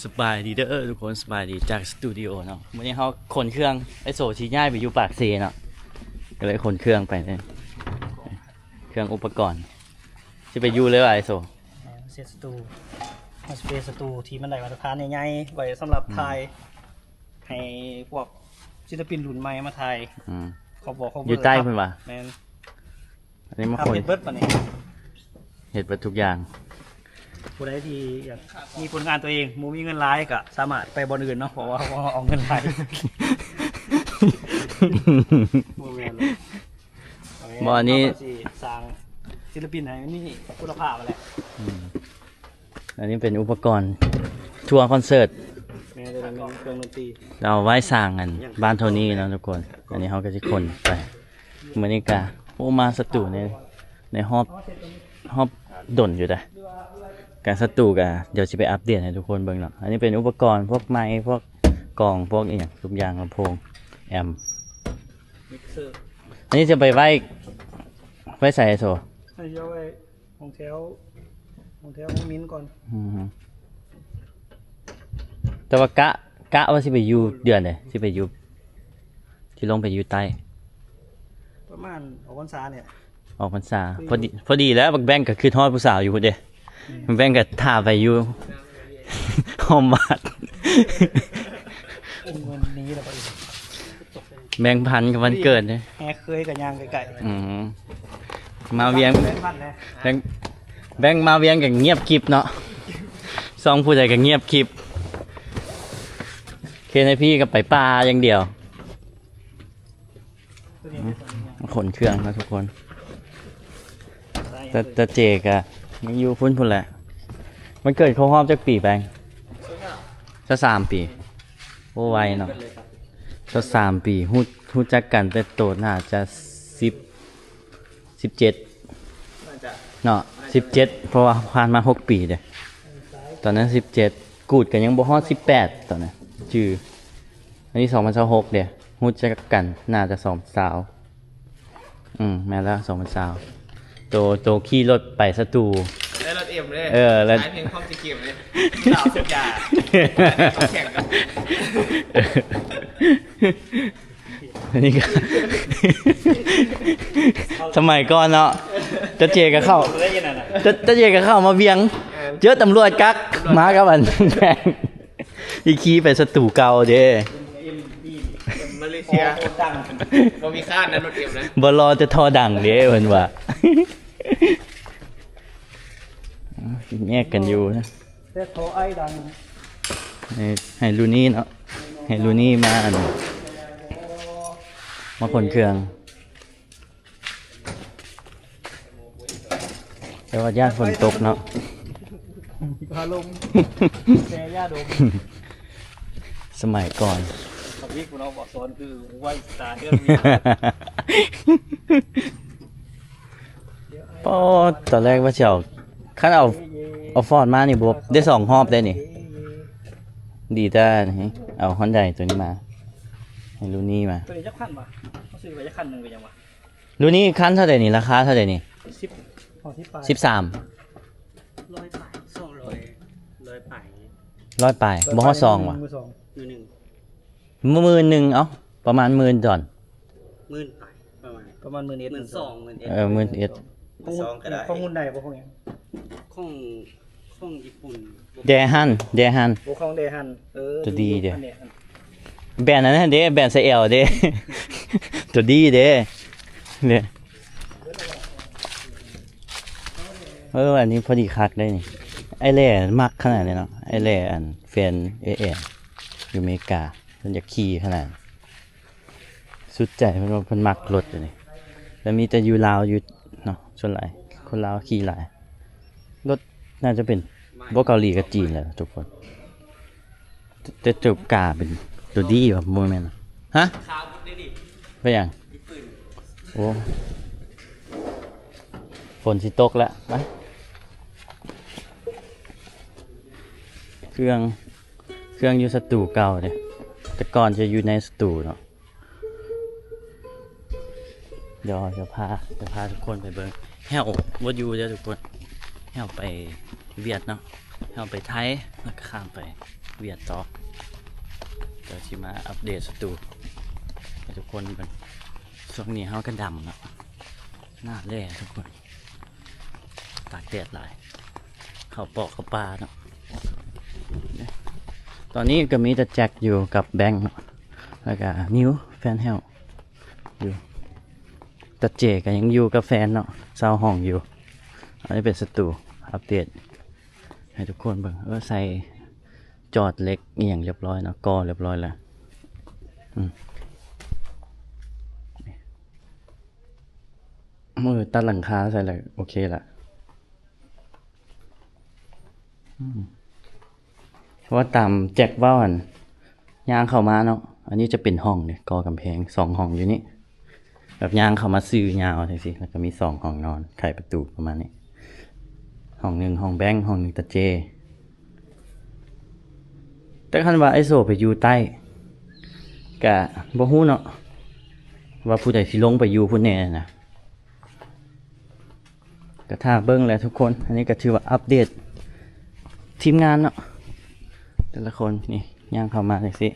ສະບາຍດີເດີທຸກຄົນ ສະບາຍດີຈາກສະຕູດິໂອເນາະ. ມື້ນີ້ເຮົາຂົນເຄື່ອງ ໄອ້ໂສຊິຍ້າຍໄປຢູ່ປາກເຊເນາະ ກໍເລີຍຂົນເຄື່ອງໄປເລີຍ ເຄື່ອງອຸປະກອນ. ຊິໄປຢູ່ເລີຍວ່າໄອ້ໂສ? ເອີ ເຮັດສະຕູ ເຮົາຊິເປັນສະຕູທີ່ມັນໄດ້ມາດຕະຖານໃຫຍ່ໆ ໄວ້ສຳລັບ ອືມ ຖ່າຍ ໃຫ້ພວກສິນລະປິນລຸ້ນໃໝ່ມາຖ່າຍ ອືມ ເຂົາບອກເຂົາ ຢູ່ໃຕ້ພຸ້ນວ່າ ແມ່ນ. ອັນນີ້ມາຂົນ ເຮັດເບິດປານນີ້ ເຮັດເບິດທຸກຢ່າງ. ຜູ້ໃດທີ່ຢາກມີຜົນງານຕົວເອງ ບໍ່ມີເງິນຫຼາຍ ກໍສາມາດໄປບ່ອນອື່ນເນາະ ເພາະວ່າເຮົາເອົາເງິນຫຼາຍ. ບໍ່ແມ່ນ ບໍ່ ອັນນີ້ ເຮົາກໍຊິສ້າງສິນລະປິນໃຫ້ມີຄຸນນະພາບຫັ້ນແຫຼະ. ອືມ ອັນນີ້ເປັນອຸປະກອນທົວຄອນເສີດ ແມ່ນ ແຕ່ວ່າແມ່ນເຄື່ອງດົນຕີ ເອົາໄວ້ສ້າງອັນບ້ານໂທນີ້ເນາະທຸກຄົນ. ອັນນີ້ເຮົາກໍຊິຂົນໄປ. ມື້ນີ້ກະ ໂອ້ ມາສະຕູໃນ ໃນຮອບ ຮອບດົນຢູ່ເດ້. ກະສະຕູກະ ດຽວຊິໄປອັບເດດໃຫ້ທຸກຄົນເບິ່ງເນາະ. ອັນນີ້ເປັນອຸປະກອນພວກໄມ ພວກກອງ ພວກອີ່ຫຍັງທຸກຢ່າງ ລຳໂພງ ແອມ ມິກເຊີ. ອັນນີ້ຈະໄປໄວ້ ໄວ້ໃສໂສ? ອັນນີ້ເອົາໄວ້ ຫ້ອງແຖວ ຫ້ອງແຖວ ຫ້ອງມິນກ່ອນ. ອືມ ແຕ່ວ່າກະ ກະວ່າຊິໄປຢູ່ເດືອນໃດ? ຊິໄປຢູ່ ຊິລົງໄປຢູ່ໃຕ້ ປະມານອອກພັນສານີ້ແຫຼະ. ອອກພັນສາ ອືມ ພໍດີ ພໍດີແລ້ວ. ບັກແບງກໍຄິດຮອດຜູ້ສາວຢູ່ພຸ້ນເດ້. ອືມ ບັກແບງກໍຖ້າໄປຢູ່ຫ້ອມບາດ ເງິນນີ້ແລ້ວ ແບງພັນກັບວັນເກີດເດ້. ແຮເຄີຍກໍຍ່າງໃກ້ໆ. ອືມ ມາວຽງ ແບງພັນແຫຼະ ແບງ ແບງມາວຽງກໍງຽບກິບເນາະ. ຊ່ອງຜູ້ໃດກໍງຽບກິບ. ເຄນໄອພີກໍໄປປ່າຢ່າງດຽວ. ຂົນເຄື່ອງເນາະທຸກຄົນ. ຕາ ຕາເຈກະຍັງຢູ່ພຸ້ນ ພຸ້ນແຫຼະ. ມັນເກີດຄົບຮອບຈັກປີແບງ? ຊາວສາມປີ. ໂອ້ ໄວເນາະ ຊາວສາມປີ. ຮູ້ ຮູ້ຈັກກັນແຕ່ໂຕໜ້າຈະສິບ ສິບເຈັດ ໜ້າຈະ ເນາະ ສິບເຈັດ ເພາະວ່າຜ່ານມາຫົກປີເດ້. ຕອນນັ້ນສິບເຈັດ ກູດກໍຍັງບໍ່ຮອດສິບແປດຕອນນັ້ນ ຈື່. ອັນນີ້ສອງພັນຊາວຫົກເດ້ ຮູ້ຈັກກັນໜ້າຈະສອງພັນຊາວ. ອືມ ແມ່ນແລ້ວ ສອງພັນຊາວ. ໂຕ ໂຕຂີ່ລົດໄປສະຕູ ໄດ້ລົດເອັມເດ້. ເອີ ແລ້ວ ສາຍເພງພ້ອມຊິເກັມເດ້ ສາວສຸດຢາ ແຂ່ງກັນ. ອັນນີ້ກໍ ສະໄໝກ່ອນເນາະ ຕາເຈກໍເຂົ້າ ຕາ ຕາເຈກໍເຂົ້າມາວຽງ ເຈີຕຳຫຼວດກັກ ມາກັບອັນແບງ ອີຂີ່ໄປສະຕູເກົ່າເດ້. ມາເລເຊຍ ບໍ່ມີຄ້ານນະ ລົດເອັມນະ ບໍ່ລໍແຕ່ທໍ່ດັງເດ້ ເພິ່ນວ່າ. ແຍກກັນຢູ່ນະ ແຕ່ທໍ່ໄອດັງ. ໃຫ້ ໃຫ້ລູນີ້ເນາະ ໃຫ້ລູນີ້ມາອັນ ມາຂົນເຄື່ອງ. ແຕ່ວ່າຢ້ານຝົນຕົກເນາະ ອາລົມ ແຕ່ຢ່າດົມ. ສະໄໝກ່ອນ ທຳອິດພຸ້ນເນາະ ອັກສອນຄືໄວສະຕາເດີ. ປ້ອ ຕອນແລກວ່າຊິເອົາ ຄັນເອົາ ເອົາຟອດມານີ້ບໍ່ໄດ້ສອງຮອບໄດ້ນີ້. ດີແຕ່ເອົາຮອນໄດໂຕນີ້ມາ ໃຫ້ລູນີ້ມາ. ໂຕນີ້ຈັກພັນວະ? ເຮົາຊື້ໄວ້ຈັກພັນໜຶ່ງເປັນຫຍັງວະ? ລູນີ້ຄັນເທົ່າໃດນີ້? ລາຄາເທົ່າໃດນີ້? ສິບ ຮອດສິບປາຍ ສິບສາມ ຮ້ອຍປາຍ ສອງຮ້ອຍ ຮ້ອຍປາຍ ຮ້ອຍປາຍ ບໍ່ຮອດສອງຫວາ? ມືໜຶ່ງ ມືໜຶ່ງ ເອົ້າ ປະມານໝື່ນດອນ ໝື່ນປາຍ ປະມານ ປະມານໝື່ນເອັດ ໝື່ນສອງ ໝື່ນເອັດ ເອີ ໝື່ນເອັດ ຂອງຫຸ້ນ ຂອງຫຸ້ນໄດ້ບໍ່? ຂອງຫຍັງ? ຂອງ ຂອງຍີ່ປຸ່ນ ແດຮັນ ແດຮັນ ໂອ້ ຂອງແດຮັນ ເອີ ຕົວດີເດ້ ອັນນີ້ ແບນອັນນັ້ນເດ້ ແບນຊາແອວເດ້ ຕົວດີເດ້ ເດ້ ເອີ ອັນນີ້ພໍດີຄັກເດ້ນີ້ ອ້າຍແຫຼມັກຂະໜາດນີ້ເນາະ ອ້າຍແຫຼອັນແຟນເອແອນ ຢູ່ເມກາ ເພິ່ນຢາກຂີ່ຂະໜາດ ສຸດໃຈ ເພິ່ນວ່າເພິ່ນມັກລົດອັນນີ້ ແລ້ວມີແຕ່ຢູ່ລາວຢູ່ເນາະ ສ່ວນຫຼາຍຄົນລາວຂີ່ຫຼາຍ ລົດໜ້າຈະເປັນບໍ່ເກົາຫຼີກັບຈີນແຫຼະທຸກຄົນ ແຕ່ໂຕກາເປັນໂຕດີວ່າບໍ່ແມ່ນ ຮະ? ເປັນຫຍັງ? ໂອ້ ຝົນຊິຕົກແລ້ວ ໄປ ເຄື່ອງ ເຄື່ອງຢູ່ສະຕູເກົ່າເດ້ ແຕ່ກ່ອນຈະຢູ່ໃນສະຕູເນາະ ດຽວ ດຽວພາ ດຽວພາທຸກຄົນໄປເບິ່ງ ແຫ້ວບໍ່ຢູ່ເດີທຸກຄົນ ແຫ້ວໄປຫວຽດເນາະ ແຫ້ວໄປໄທ ແລ້ວກໍຂ້າມໄປ ວຽດຕໍ່. ດຽວຊິມາອັບເດດສະຕູໃຫ້ທຸກຄົນເບິ່ງ. ຊ່ວງນີ້ເຮົາກະດຳເນາະ ໜ້າແລ້ທຸກຄົນ ຕາກແດດຫຼາຍ ເຂົ້າປອກເຂົ້າປ່າເນາະ. ຕອນນີ້ກະມີແຕ່ແຈັກຢູ່ກັບແບັງເນາະ ແລ້ວກະນິວແຟນແຮ້ວຢູ່ ຕາເຈກະຍັງຢູ່ກັບແຟນເນາະ ເຊົ່າຫ້ອງຢູ່. ອັນນີ້ເປັນສະຕູ ອັບເດດໃຫ້ທຸກຄົນເບິ່ງ. ເອີ ໃສ່ ຈອດເຫຼັກອີ່ຫຍັງລຽບຮ້ອຍເນາະ ກໍ່ລຽບຮ້ອຍແລ້ວ. ອືມ ເອີ ຕັດຫຼັງຄາໃສ່ແລ້ວ ໂອເຄລະ. ອືມ ເພາະວ່າຕາມແຈັກເວົ້າຫັ້ນ ຍ່າງເຂົ້າມາເນາະ ອັນນີ້ຈະເປັນຫ້ອງນີ້ ກໍ່ກຳແພງສອງຫ້ອງຢູ່ນີ້. ແບບຍ່າງເຂົ້າມາຊື່ຍາວຈັ່ງຊີ້ ແລ້ວກະມີສອງຫ້ອງນອນ ໄຂປະຕູປະມານນີ້ ຫ້ອງໜຶ່ງຫ້ອງແບັງ ຫ້ອງໜຶ່ງຕາເຈ. ແຕ່ຄັນວ່າໄອ້ໂສໄປຢູ່ໃຕ້ ກະບໍ່ຮູ້ເນາະ ວ່າຜູ້ໃດຊິລົງໄປຢູ່ພຸ້ນແດ່ນະ. ກະຖ້າເບິ່ງແຫຼະທຸກຄົນ. ອັນນີ້ກະຖືວ່າອັບເດດທີມງານເນາະ ແຕ່ລະຄົນ. ນີ້ຍ່າງເຂົ້າມາຈັ່ງຊີ້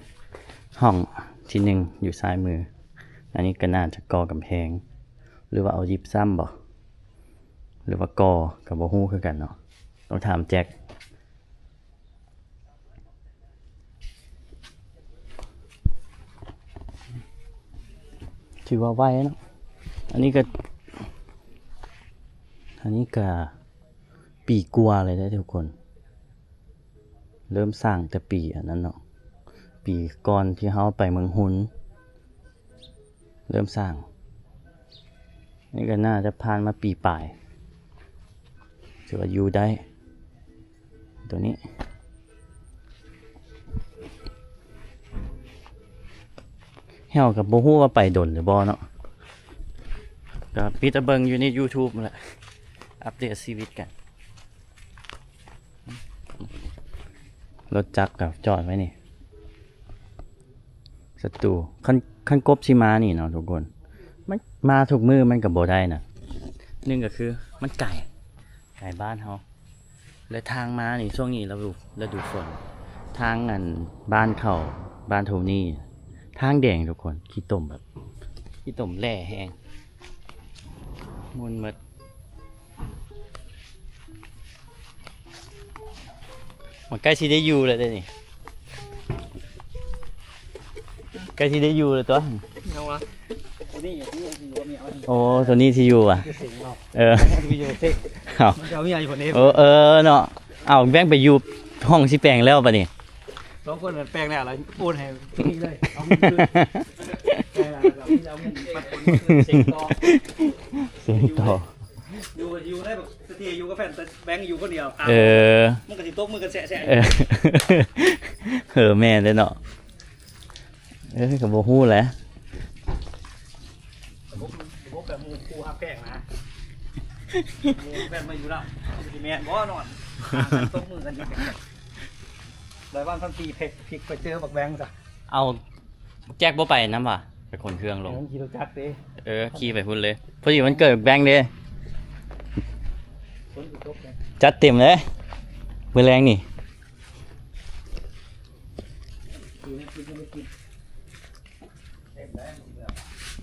ຫ້ອງທີໜຶ່ງຢູ່ຊ້າຍມື. ອັນນີ້ກະໜ້າຈະກໍ່ກຳແພງ ຫຼືວ່າເອົາຢິບຊ້ຳບໍ ຫຼືວ່າກໍ່ ກະບໍ່ຮູ້ຄືກັນເນາະ ຕ້ອງຖາມແຈັກ. ຖືວ່າໄວເນາະ. ອັນນີ້ກະ ອັນນີ້ກະປີກວ່າເລີຍເດ້ທຸກຄົນ. ເລີ່ມສ້າງແຕ່ປີອັນນັ້ນເນາະ ປີກ່ອນທີ່ເຮົາໄປເມືອງຮຸນ ເລີ່ມສ້າງ. ນີ້ກະໜ້າຈະຜ່ານມາປີປາຍ ຖືວ່າຢູ່ໄດ້ ໂຕນີ້. ເຮົາກະບໍ່ຮູ້ວ່າໄປດົນຫຼືບໍ່ເນາະ ກະມີແຕ່ເບິ່ງຢູ່ໃນຢູທູບຫັ້ນແຫຼະ ອັບເດດຊີວິດກັນ. ລົດຈັກກະຈອດໄວ້ນີ້ ສະຕູ. ຄັນ ຄັນກົບຊິມານີ້ເນາະທຸກຄົນ ມັນມາທຸກມື້ມັນກະບໍ່ໄດ້ນະ. ໜຶ່ງກະຄືມັນໄກ ໄກບ້ານເຮົາ ແລະທາງມານີ້ ຊ່ວງນີ້ລະດູ ລະດູຝົນ ທາງອັນບ້ານເຂົ້າບ້ານໂທນີ້ ທາງແດງທຸກຄົນ ຂີ້ຕົມແບບ ຂີ້ຕົມແຫຼ້ແຮງ ໝຸ່ນໝົດ. ມັນໃກ້ຊິໄດ້ຢູ່ແລ້ວເດ້ນີ້ ໃກ້ຊິໄດ້ຢູ່ແລ້ວຕົວະ. ຍັງວະ ໂຕນີ້ ໂຕນີ້ຊິຢູ່ບໍ່ມີ ເອົາ ໂອ້ ໂຕນີ້ຊິຢູ່ຫວາ ຊິເສັງເນາະ. ເອີ ຊິໄປຢູ່ເສັງ ເອົາ ມັນຈະເອົາເມຍຢູ່ພຸ້ນເດ້. ໂອ້ ເອີເນາະ ເອົາແບ່ງໄປຢູ່ຫ້ອງຊິແປງແລ້ວບາດນີ້ ສອງຄົນແປງແລ້ວລະໂອນໃຫ້ໂຕນີ້ເລີຍ ເອົາເງິນຄືນ ແປງແລ້ວລະກະມີແຕ່ເອົາເງິນປັນຄົນເສັງຕໍ່ ເສັງຕໍ່. ຢູ່ ຢູ່ໄດ້ບັກສະເຖຍຢູ່ກັບແຟນ ແຕ່ແບ່ງຢູ່ຄົນດຽວ. ເອີ ມັນກະຊິຕົກມືກັນແຊະໆ. ເອີ ເອີ ແມ່ນເດ້ເນາະ. ເອີ ກະບໍ່ຮູ້ແຫຼະ ລະບົບ ລະບົບແບບໝູ່ຄູ່ຮັກແພງນະ ໝູ່ແຟນມາຢູ່ນຳ ຊິແມ່ນບໍ່ ນອນຕົກມືກັນຢູ່. ຫຼາຍວັນພັນປີ ພິກ ພິກໄປເຈີບັກແບງຊະ ເອົາ ແຈັກບໍ່ໄປນຳຫວາ ໄປຂົນເຄື່ອງລົງ. ເອີ ຂີ່ລົດຈັກເດ້ ເອີ ຂີ່ໄປພຸ້ນເລີຍ ພໍດີວັນເກີດແບງເດ້. ຝົນຊິຕົກເດ້ ຈັດເຕັມເລີຍ ມື້ແລງນີ້.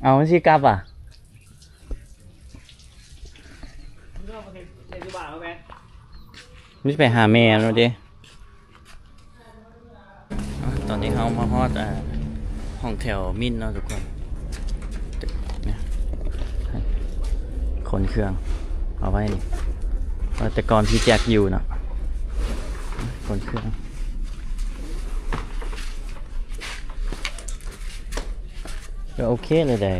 ເອົາ ມັນຊິກັບຫວາ ມັນຊິໄປຫາແມ່ມັນເດ້. ອ່າ ຕອນນີ້ເຮົາມາຮອດ ອ່າ ຫ້ອງແຖວມິນເນາະທຸກຄົນ ນີ້ ຂົນເຄື່ອງເອົາໄວ້ນີ້ ວ່າແຕ່ກ່ອນທີ່ແຈັກຢູ່ເນາະ ຂົນເຄື່ອງ ກະໂອເຄເລີຍໄດ໋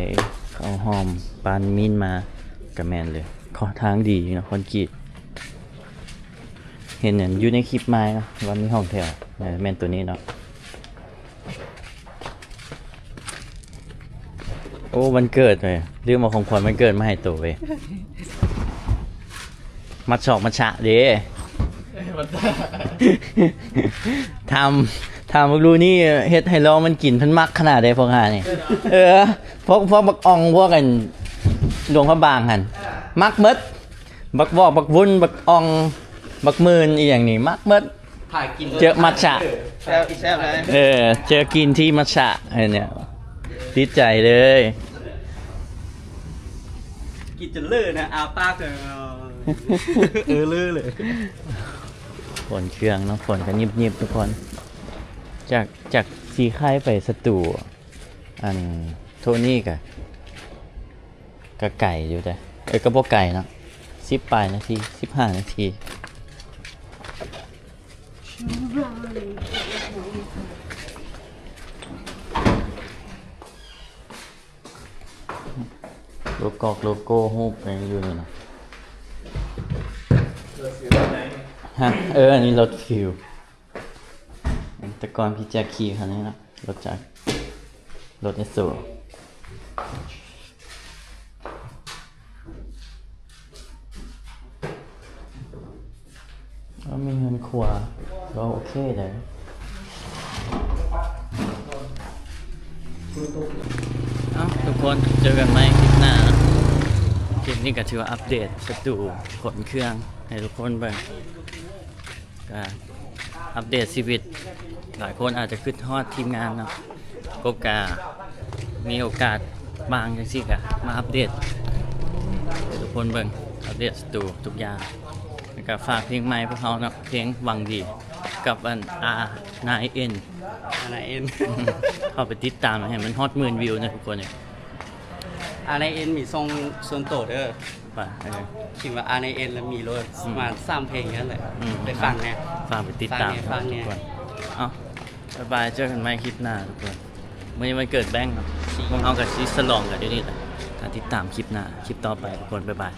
ເຂົ້າຮ່ອມບ້ານມິນມາ ກະແມ່ນເລີຍ ທາງດີເນາະ ຄອນກຣີດ. ເຫັນອັນຢູ່ໃນຄລິບມາເນາະ ວ່າມີຫ້ອງແຖວ ໜ້າຈະແມ່ນໂຕນີ້ເນາະ. ໂອ້ ວັນເກີດເວີຍ ລືມເອົາຂອງຂວັນວັນເກີດມາໃຫ້ໂຕເວີຍ ມັດຊອກມັດຊະເດ້. ຖາມ ຖາມບັກລູນີ້ ເຮັດໃຫ້ລອງມັນກິນ ເພິ່ນມັກຂະໜາດໃດພວກຫານີ້. ເອີ ພວກ ພວກບັກອ່ອງ ພວກອັນຫຼວງພະບາງຫັ້ນ ມັກໝົດ. ບັກວອກ ບັກວຸ້ນ ບັກອ່ອງ ບັກໝື່ນ ອີ່ຫຍັງນີ້ມັກໝົດ. ເຈີມັດຊະ ແຊບ ແຊບເລີຍ ເອີ ເຈີກິນທີ່ມັດຊະ ອັນເນີ້ຍ ຕິດໃຈເລີຍ ກິນຈົນເລີ້ນະ ອາປາກເລີຍ ເອີ ເລີເລີຍ ຂົນເຄື່ອງເນາະ ຂົນກະຫຍິບໆ ທຸກຄົນ ຈາກ ຈາກສີໄຄໄປສະຕູ ອັນໂທນີ້ກະ ກະໄກຢູ່ເດ້ ເອີ ກະບໍ່ໄກເນາະ ສິບປາຍນາທີ ສິບຫ້ານາທີ. ໂລກອກໂລໂກ້ຮູບຍັງຢູ່ນີ້ນະ ຮະ ເອີ ອັນນີ້ລົດຟິວ ແຕ່ກ່ອນພີ່ແຈັກຂີ່ຄັນນີ້ນະ ລົດຈັກ ລົດເອສໂຊ ເອີ ມີເຮືອນຄົວ ກໍໂອເຄເດ້ ເອົ້າ ທຸກຄົນ ເຈີກັນໃໝ່ຄລິບໜ້າເນາະ ຄລິບນີ້ກໍຖືວ່າອັບເດດສະຕູ ຂົນເຄື່ອງໃຫ້ທຸກຄົນເບິ່ງ ກະອັບເດດຊີວິດ ຫຼາຍຄົນອາດຈະຄິດຮອດທີມງານເນາະ ກົບກະມີໂອກາດວ່າງຈັ່ງຊີ້ກະມາອັບເດດໃຫ້ທຸກຄົນເບິ່ງ ອັບເດດສະຕູທຸກຢ່າງ ແລ້ວກະຝາກເພງໃໝ່ພວກເຮົາເນາະ ເພງຫວັງດີ ກັບອັນ ອານາຍເອັນ ອານາຍເອັນ ເຂົ້າໄປຕິດຕາມໃຫ້ມັນຮອດໝື່ນວິວນະທຸກຄົນເອີຍ ອານາຍເອັນມີຊ່ອງສ່ວນໂຕເດີ ວ່າ ເອີ ຄິດວ່າອານາຍເອັນລະມີໂລດ ອືມ ປະມານສາມເພງນັ້ນແຫຼະ ອືມ ໄປຟັງແນ່ ຝາກໄປຕິດຕາມ ຝາກແນ່ ເນາະ ທຸກຄົນ ເອົ້າ ບາຍບາຍ ເຈີກັນໃໝ່ຄລິບໜ້າທຸກຄົນ ມື້ນີ້ວັນເກີດແບັງເນາະ ພວກເຮົາກະຊິສະຫຼອງກັນຢູ່ນີ້ແຫຼະ ຖ້າຕິດຕາມຄລິບໜ້າ ຄລິບຕໍ່ໄປທຸກຄົນ ບາຍບາຍ.